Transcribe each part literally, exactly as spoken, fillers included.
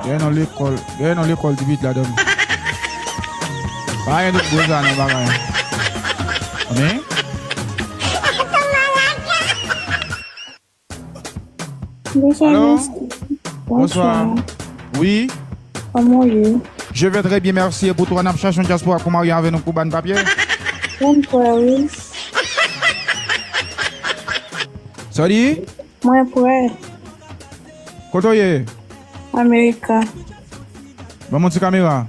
Gade nan lekòl, gade nan lekòl di pitit la dòmi. Pa gen tout bouza nan bagay. Men. Bonsoir, Alo? Miss. Bonsoir. Bonsoir. Oui. Kòman w ye? Je vais très bien, merci. Et pour toi, n ap chache yon diaspora pou marye avè nou pou ban papye. Mwen prè, wi. Sa w di? Mwen prè. Kote w ye? Amerika. Ban m yon ti kamera.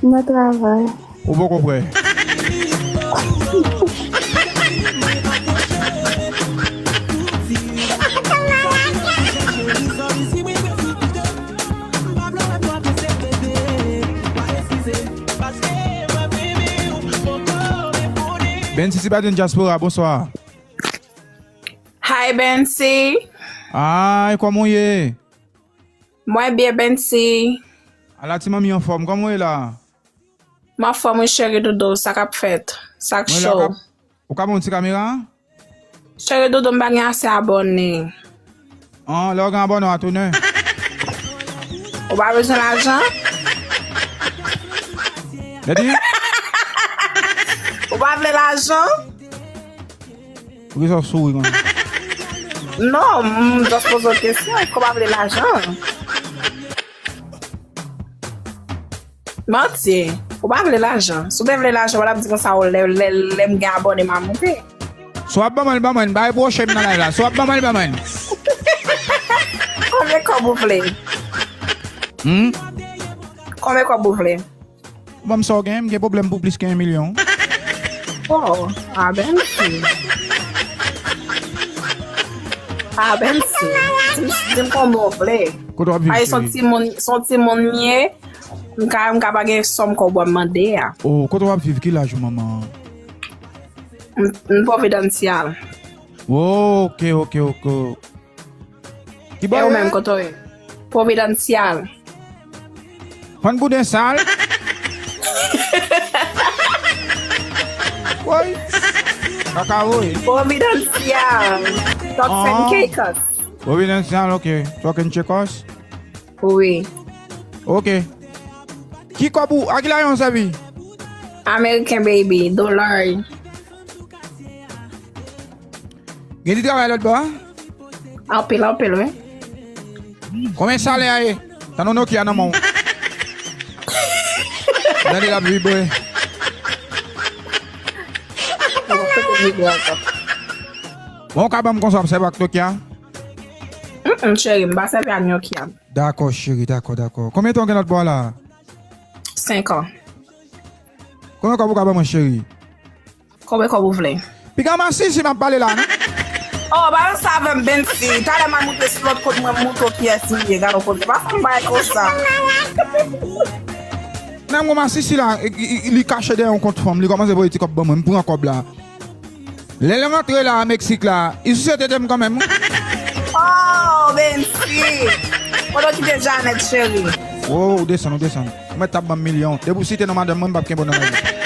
Nan travay. Ou poko prè. Bensi Tibadin Diaspora, bonswa. Hi, Bensi. Ay, kòman w ye? Mwen byen, Bensi. Ala ti manmi anfòm, kòman w ye la? M anfòm, wi, cheri doudou, sa k ap fèt? Sa k cho? Ou ka ban yon ti kamera? Cheri doudou, m pa gen ase abòne. An, lè w gen abòne, w a tounen. Ou pa bezwen lajan? Gade. Ou pa vle lajan? Poukisa w souri konsa? Non, m just poze w kesyon, èske w pa vle lajan? Manti, ou pa vle lajan. Si w te vle lajan, w t ap di konsa, o, lè, lè, lè m gen abòne, m a monte. Si w ap ban mwen l, ban mwen l, ba reproche m nan live la. Si w ap ban mwen l, ban mwen l. Konbyen kòb ou vle? Hmm? Konbyen kòb ou vle? Ban m sa w gen, m gen pwoblèm pou plis ke yon milyon. Oh, a Bensi. A Bensi. Di m, di m konbyen w vle. Kote w ap viv, cheri? Ay, se yon timoun, se yon timoun m ye. M ka, m ka pa gen sòm kòb w ap mande a. Oh, kote w ap viv? Ki laj ou manman? M, m Providencial. Oh, ok, ok, ok. Ki bò e ou menm, kote w ye? Providencial. Fann bouden sal. Woy. Kaka woy. Providencial. Turks and Caicos. Providencial, ok. Turks and Caicos? Wi. Ok. Ki kòb ou, a ki lajan w sèvi? American, baby, dola. Gen ti travay lòt bò a? Anpil, anpil, wi. Konbyen salè a ye? Tann yon Nokia nan men w. Tande l ap vibre. Bon, ou ka ban m konsa w ap sèvi ak Nokia? Mm, mm, cheri, m pa sèvi ak Nokia. Dakò, cheri, dakò, dakò. Konbyen tan w gen lòt bò a la? Senk an. Konbyen kòb ou ka ban mwen, cheri? Konbyen kòb ou vle? Piga masisi m ap pale la, non? Oh, pa fè sa avè m, Bensi. Talè m al moute sou lòt kot mwen, m montre w kiyès m ye, gade yon kote. Pa fè m bagay konsa. Nan mwen masisi la, li, li, li kache dèyè yon kont fanm, li kòmanse voye ti kòb ban mwen, m pran kòb la. Lè l rantre la, Meksik la, li souse tete m kanmenm. Oh, Bensi. Kote w kite Janet, cheri? Oh, ou desann, ou desann. Ou mèt t ap ban m milyon. Depi w site non madanm mwen, m p ap kenbe w nan lavi.